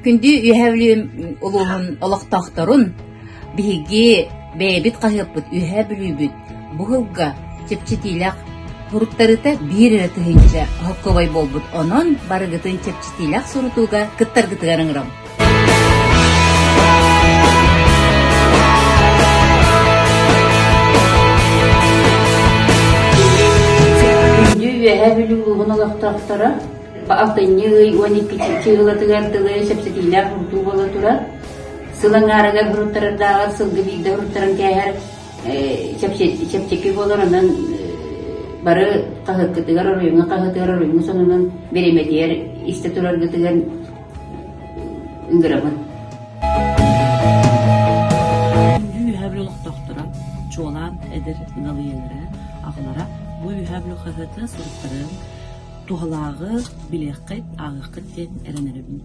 Күндү Үөһээ Бүлүү улууһун олохтоохторун биһиги бэйэбит хаһыаппыт Үөһээ Бүлүүбүт бу сылга чэпчэтиилээх суруттарыыта биир эрэ тыһыынча оһоккобой буолбут. Онон барыгытын чэпчэтиилээх сурутууга кыттаргытыгар ыҥырабын. Күндү Үөһээ Бүлүү улууһун олохтоохторо Алтынньы ый 12 чыһылатыгар дылы чэпчэтиилээх урутуу буола турар. Сыл аҥаарыгар уруттарардааҕар сылгы биирдэ уруттаран кээһэр чэпчэки буолар, онон бары хаһыаккытыгар, оройуоҥҥа хаһыатыгар, оройуоҥҥа сонунун бириэмэтигэр истэ тураргытыгар ыҥырабын. Күндү Үөһээ Бүлүү олохтоохторо, чуолаан эдэр ыал ийэлэрэ, аҕалара бу Үөһээ Бүлүү хаһыаты суруттарын туһалааҕы билиэххит, ааҕыаххыт диэн эрэнэрэбин.